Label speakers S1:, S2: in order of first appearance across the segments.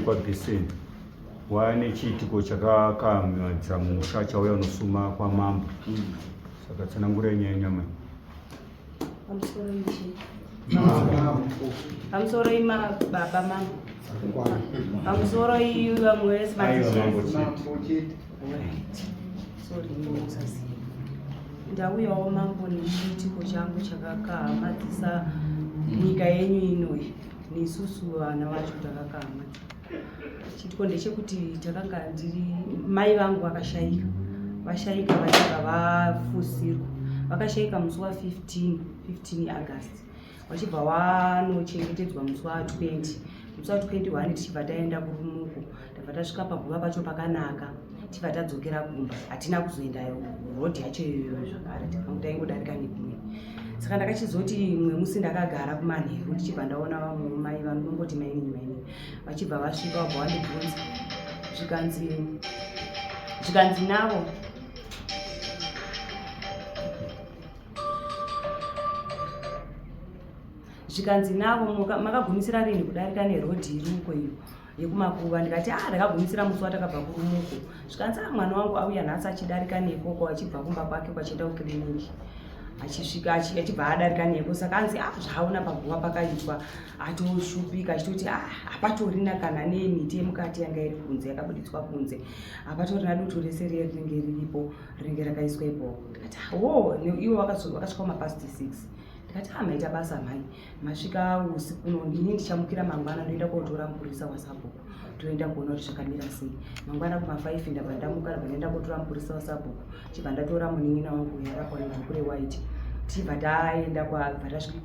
S1: yekwaGeseni wane chiitiko chakakamadza musha chauya unosuma kwamambo. Saka tsanangurai nyaya nyamai.
S2: Pamusoro ishe. Pamusoro ima baba mambo. Pamusoro iyu vamwe vese
S1: madzishe.
S2: Sorry, musaziva. Ndauyawo mambo nechiitiko changu chakakahamadzisa nyika yenyu inoyi nesusu vana vacho takakahamadzisa. Chiitiko ndechekuti takanga ndiri mai vangu vakashaika, vashaika vachibva vafusirwa, vakashaika musi wa 15 15 August vachibva vanochengetedzwa musi wa 20 musi wa 21 tichibva taenda kurumuko tabva tasvika paguva pacho pakanaka tibva tadzokera kumba hatina kuzoenda road yacho iyoyo zvakare taingodarika nekumwe saka ndakachizoti mumwe musi ndakagara kumanheru ndichibva ndaona vamwe mai vanongoti mainini mainini vachibva vasvika vabva vandibvunza zvikanzi zvikanzi navo zvikanzi navo makagumisira rini kudarika nerodhi iri uko iyo yekumakuva ndikati ah ndakagumisira musi watakabva kurumuko zvikanzi ah mwana wangu auya nhasi achidarika nekoko achibva kumba kwake kwachienda kukiriniki achisvika achibva adarika neko saka anzi ah zvaaona paguva pakaitwa atoshupika achitoti ah hapatorina kana nemiti yemukati yanga iri kunze yakabuditswa kunze hapatorina dutu rese riye rinenge riripo rinenge rakaiswa ipopo ndikati ah, wo ivo vakasvika kumapast 6 ndikati ah maita basa mhai masvika usiku uno ini ndichamukira mangwana ndoenda kotora mupurisa wasabhuku toenda kuona kuti zvakamira sei mangwana kuma5 ndabva ndamuka ndabva ndaenda kotora mupurisa wasabhuku chibva ndatora munin'ina wangu uyo akakwana bhuku rewhite tichibva taenda kwabva tasvika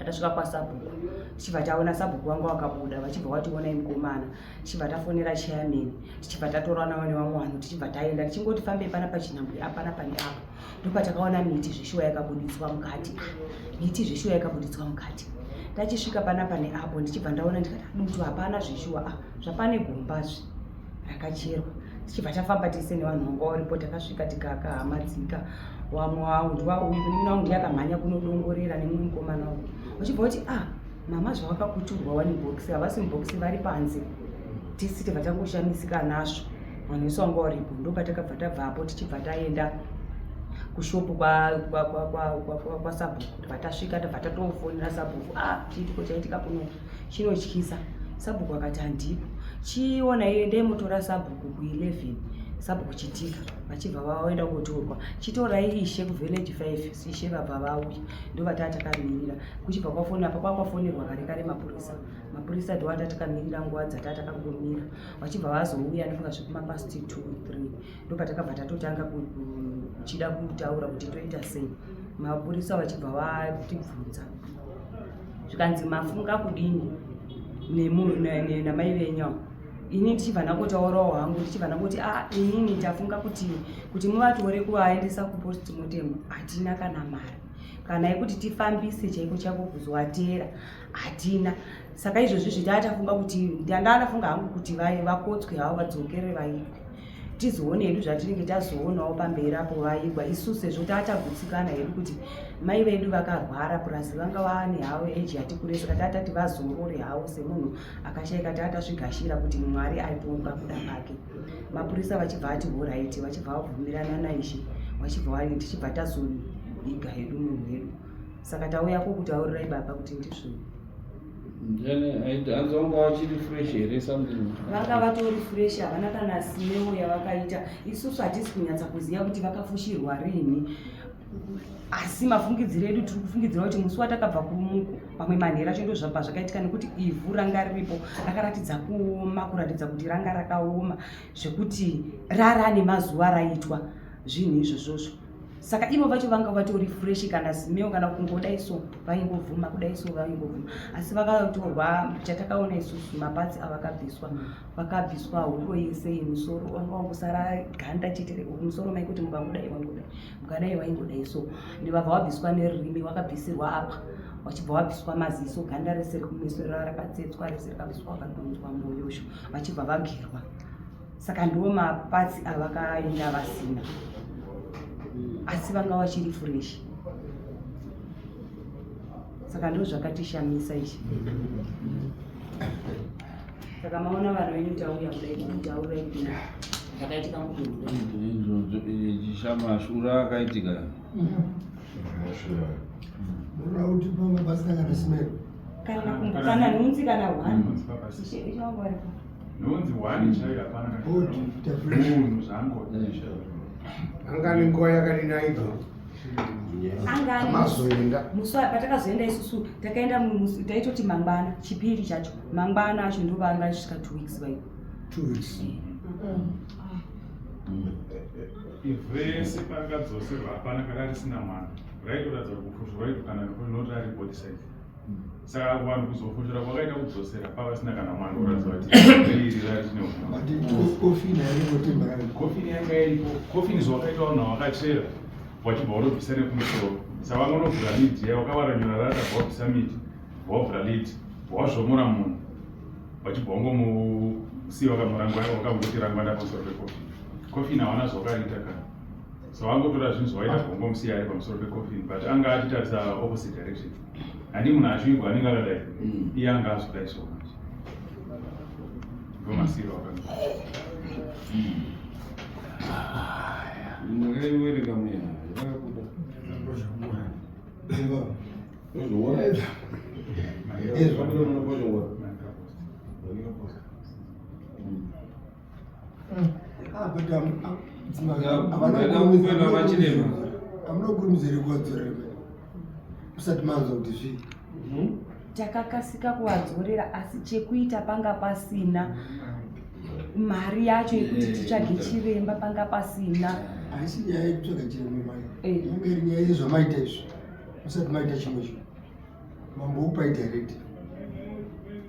S2: tasvika kwasabhuku tichibva taona sabhuku vanga wakabuda vachibva wationai mukomana tichibva tafonera chairman tichibva tatoranawo nevamwe vanhu tichibva taenda tichingoti fambei pana pachinhambwe apana pane apo ndopatakaona miti zveshuwa yakabuditswa mukati miti zveshuwa yakabuditswa mukati tachisvika pana pane apo ndichibva ndaona ndikati dutu hapana zveshuwa ah, zvapane gombazve rakacherwa tichibva tafamba tese nevanhu vanga varipo takasvika tikakahamadzika wamwe wavo ndiwauyu munin'ina wangu ndiye akamhanya kunodongorera nemumwe mukomana wangu vachibva vati ah mama zvavakakuturwa wani bhokisi havasi mubhokisi vari panze tisi tibva tangoshamisika nazvo vanhu vese vanga varipo ndopatakabva tabvapo tichibva taenda kushopu kwasabhuku tibva tasvika tibva tatofonera sabhuku ah chiitiko chaitika kuno chinotyisa sabhuku akati handipo chiona iyo endai motora sabhuku ku11 sabhuku chitika vachibva vaenda kotorwa chitorai ishe kuvillage 5 ishe vabva vauya ndovataa takamirira kuchibva kwafona apa kwakwafonerwa kare kare mapurisa mapurisa ndovata takamirira nguva dzataa takangomira vachibva vazouya ndofunga zvekumapast 2 3 ndopatakabva tatotanga kuchida kutaura kuti toita sei mapurisa vachibva vatibvunza zvikanzi mafunga kudini namai venyu avo ini ndichibva ndangotaurawo hangu ndichibva ndangoti a ah, inini tafunga kuti kuti muvatore kuvaendesa kupostmortem hatina kana mari kana yekuti tifambise chaiko chaiko kuzovateera hatina saka izvozvi zvitaatafunga kuti ndandafunga hangu kuti vakotswe havo vadzokere vaigwe tizoone hedu zvatinenge tazoonawo pamberi apo vaigwa isu sezvo tatagutsikana hedu kuti mai vedu vakarwara purasi vanga vane havo eji yati kure saka tatati vazorore havo semunhu akashaika tatasvigashira kuti mwari aitonga kuda kwake mapurisa vachibva ati horaiti vachibva vabvumirana naishe vachibva vani tichibva tazoiga hedu munhu wedu saka tauya kukutaurirai baba kuti ndizvo
S3: Hanzi vanga vachiri fresh here something?
S2: Vanga vatori fresh havana kana smell yavakaita. Isusu hatisi kunyatsa kuziva kuti vakafushirwa rini. Asi mafungidziro edu tiri kufungidzira kuti musi watakabva kurumuko pamwe manhero acho ndozvabva zvakaitika nekuti ivhu ranga riripo rakaratidza kuoma kuratidza kuti ranga rakaoma zvekuti rara nemazuva raitwa zvinhu izvozvozvo. Saka ivo vacho vanga vatori fresh kana smell kana kungodai so vaingovhuma kudai so vaingovhuma asi vakatorwa chatakaona isusu mapatsi avakabviswa vakabviswa huro yese yemusoro wanga wangosara ganda chete musoro maikuti mukangodai wangodai mukadai waingodai so ndivabva wabviswa nerurimi wakabvisirwa apa wachibva wabviswa maziso ganda rese rekumeso rakatsetswa rese rakabviswa wakadonzwa moyosho vachibva vagerwa saka ndiwo mapatsi avakaenda vasina asi vanga vachiri fresh saka ndo zvakatishamisa izvi. Saka maona vanhu venyu tauya kudai kutaurai kuti zvakaitika mudunhu.
S3: Mashura akaitika.
S4: Mashura.
S5: Munoda kuti panga pasina kana smell.
S2: Kana kana nhunzi kana one. Ishe wangu aripo.
S6: Nhunzi one chaiyo hapana kana.
S5: Good.
S6: Munhu zvangu.
S4: Anga nenguva yakadini aibva?
S2: Anga
S4: Mazoenda.
S2: Musi patakazoenda isusu takaenda musi taitoti mangwana chipiri chacho mangwana acho ndo vanga asvika 2 weeks vai.
S5: 2 weeks.
S6: Vese parakadzoserwa hapana kana risina mwana raitoratidza kufushwa raito kana not rari body size saka vanhu kuzofushura kwakaita kudzosera pavasina kana mwana kuratidza kuti iri rari rine
S5: But coffin hairipo temporary.
S6: Coffin yanga iripo. Coffin zvawakaita vanhu vakachera wachibva watobvisa nekumusoro. Saka vangonovhura lid iya wakavaranyura rata wabvisa miti wavhura lid wazvomora munhu wachibva wangomusiya wakamurangwa wakambuti rangwanda pamusoro pecoffin. Coffin hawana zvawakaita kana. So vangotora zvinhu zvawaita wangomusiya ari pamusoro pecoffin but anga achitarisa opposite direction. Handi munhu achivigwa anenge akadai. Iye anga azodai so manje. Ndomasiro wakanga.
S3: Ndakaiwerenga muya yakabuda.
S5: Ah, but
S3: Kuenda kwachiremba.
S5: Hamuna kukurumidza here kuvadzorera musati manzwa kuti zvii?
S2: Takakasika kuvadzorera asi chekuita panga pasina mari yacho yekuti titsvage chiremba panga pasina.
S5: Haisi nyaya yekutsvaga chiremba mai. Yanga iri nyaya yezvamaita izvi musati maita chimwe chinhu. Mambo upai direct.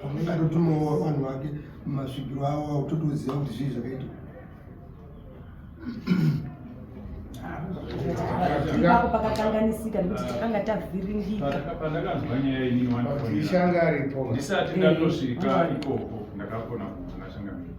S5: Pamwe atotumawo vanhu vake mumasvikiro avo autotoziva kuti zvii zvakaitwa.
S2: Ipapo pakakanganisika nekuti takanga tavhiringika.
S6: Pandakanzwa nyaya inini wandifonera.
S4: Ishanga aripo.
S6: Ndisati ndatosvika ikoko ndakakona kubvunza changamire.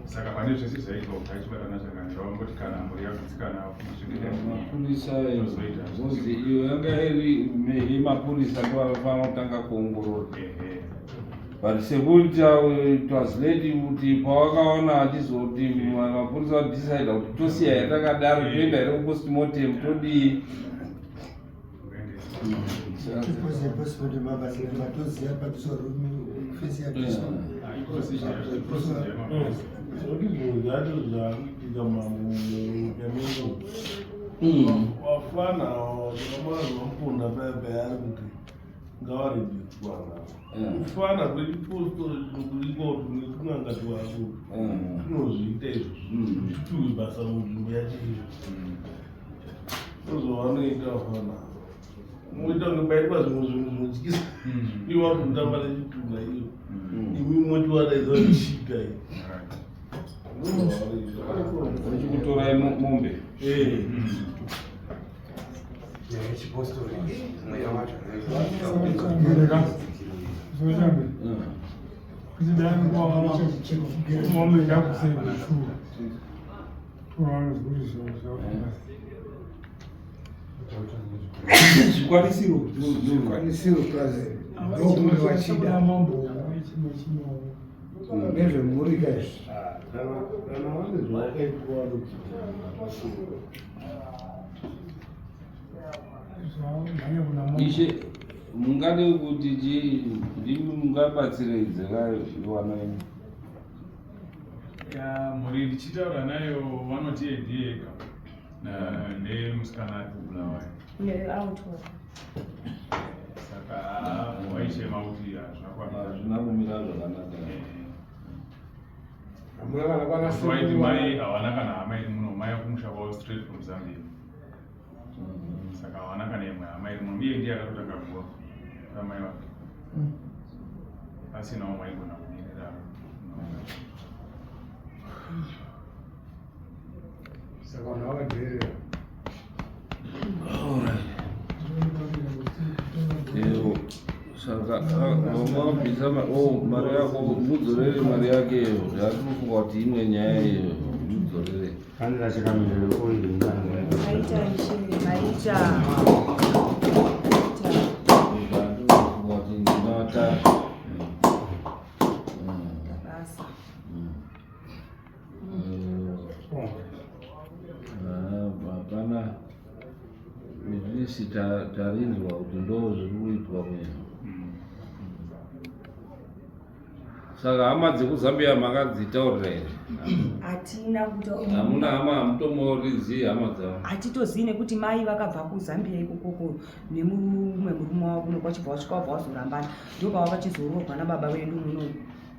S6: Saka pane zvese zvaitwa kuti achibata nachangamire wangoti kana mhuri yagutsikana
S3: Mapurisa ngozi iyo yanga iri yemapurisa ndovanofanira kutanga kuongorora. But sekuti it was late kuti pawakaona achizoti mapurisa vadecide kuti tosiya here takadaro toenda here kupostmortem todii.
S5: Tipose postmortem mabasa matoziva patiswa face yatiswa.
S7: Zvoti zvinhu zvacho zvakuitika munyika medu wafana vakamwana vamuponda paya paya ari kuti ngavarege kwana kufana kwechipostori kuriko nekun'anga twako tinozviita izvozvo tipiwe basa munzvimbo yacho iyo ndozvavanoita vafana moita kunge paitwa zvimwe zvinhu zvinotyisa ivo vari kutamba nechitunha iyo imi moti wadaidza chiita iyi
S3: Uchikutorai mombe.
S4: Yechipostori mweya wacho.
S3: Zvikwanisiro.
S4: Zvikwanisiro plus ndokunge vachida nezvemhuri ka izvi.
S7: Kana vane zvavakaitwa
S3: Ishe mungade kuti chii ndimi mungabatsiridze wana imi.
S6: Ya, mhuri ndichitaura nayo vanoti iye ndiye ega nemusikana ari kuBulawayo.
S2: Autora.
S6: Saka waichema kuti hazvakwana.
S3: Hazvina kumira zvakanaka.
S4: Hamuna kana kwana
S6: Waiti mai hawana kana hama iri muno, mai kumusha kwavo straight from Zambia. Saka hawana kana imwe hama iri muno, iye ndiye akatotanga guva ramai vake. Asinawo maigona kumirira.
S4: Saka vanhu vakadherera.
S3: Ewo, saka vamabvisa mari yako mudzorere mari yake iyo yatinofunga kuti imwe nyaya iyo mudzorere.
S1: Kanira chakamire oiri
S2: Maita ishe, maita.
S3: Yatinofunga kuti ndinota.
S2: Basa. Mutasa.
S3: Hapana, at least tarinzwa kuti ndo zviri kuitwa kuya. Saka hama dzekuZambia makadzitaurira here?
S2: Hatina kuta.
S3: Hamuna hama, hamutomorizivi hama dzavo?
S2: Hatitozii nekuti mai vakabva kuZambia ikokoko nemumwe murume wavo kuno, kwachibva wasvika wabva wazorambana, ndopavakachizoroorwa nababa vedu muno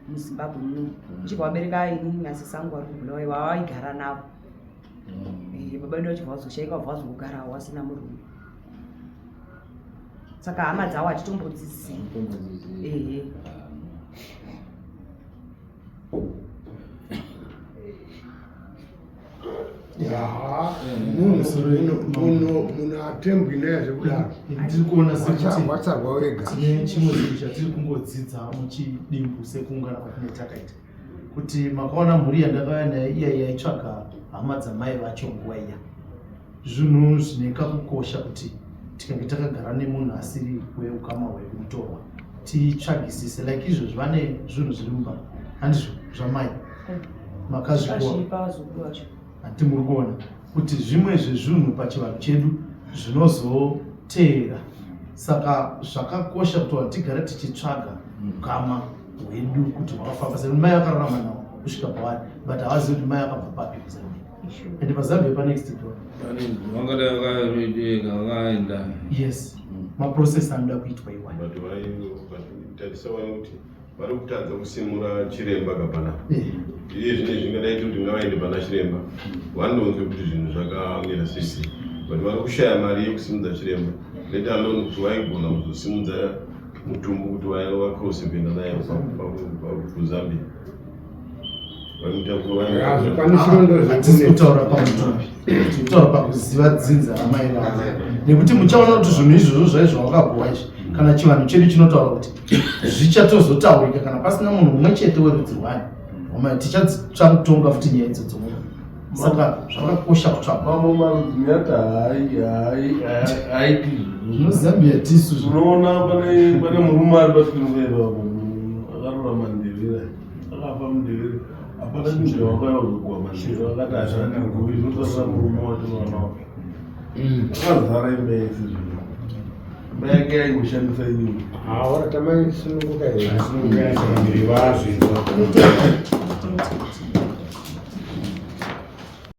S2: muZimbabwe muno, uchibva wabereka ini nasisangu vari kuBulawayo vavaigara navo. Baba vedu vachibva vazoshaika, vabva vazogarawo vasina murume, saka hama dzavo hatitombodzizivi.
S3: Hamutombodzizivi.
S2: Ehe.
S4: Ya, munhu atembwi naye zvekudaro.
S8: Ndiri kuona sekuti
S4: Watsarwa wega.
S8: Tine chimwe chinhu chatiri kungodzidza muchidimbu sekuungana kwatinenge takaita, kuti makaona mhuri yandakauya nayo iya yaitsvaga hama dzamai vacho nguva iya. Zvinhu zvine kakukosha kuti tikange takagara nemunhu asiri weukama hwedu, mutorwa, titsvagisise like izvozvi. Vane zvinhu zviri mumba, handizvo, zvamai makazvikuwa?
S2: Vakazvipa vazukuru vacho.
S8: Handi muri kuona kuti zvimwe zvezvinhu pachivanhu chedu zvinozoteera? Saka zvakakosha kuti vanhu tigare tichitsvaga ukama hwedu kuti hwakafamba sei. Mai vakararama navo kusvika pavari, but havazivi kuti mai vakabva papi kuZambia, ende paZambia panext door.
S3: Vangadai vakaenda.
S8: Yes, maprocess anoda kuitwa iwayo.
S9: But tarisa wani kuti vari kutadza kusimura chiremba kapana. Iye zvine zvingadai kuti ngavaende pana chiremba vandonzwe kuti zvinhu zvakamira sei, but vari kushaya mari yekusimudza chiremba, let alone kuti vaigona kuzosimudza mutumbu kuti vacrosse kuenda naye kuZambia.
S4: Zvikwanisiro ndo.
S8: Hatisi kutaura pamutumbi, tiri kutaura pakuziva dzinza ramai vavo, nekuti muchaona kuti zvinhu izvozvo zvai zvawakagowa izvi, kana chivanhu chedu chinotaura kuti zvichatozotaurika kana pasina munhu mumwe chete werudzi rwani wamai, tichatonga futi nyaya idzodzo muno. Saka zvakakosha kutsvaga.
S7: Mamwe marudzi nyata haiti.
S8: ZvinoZambia tisu.
S7: Unoona pane murume ari patinova ipapo akarora mandevera, akafa mundevere, hapana chinhu chavakauya kuzokuwa mandevere. Vakati hazvana guvi, zvinotarira murume wacho mwana wake akazara imba yese. Zvino imba yake yaingoshandisa iyo.
S4: Hawa tamai sununguka here?
S1: Sununguka, changamire, vazvinzwa.
S2: Tete.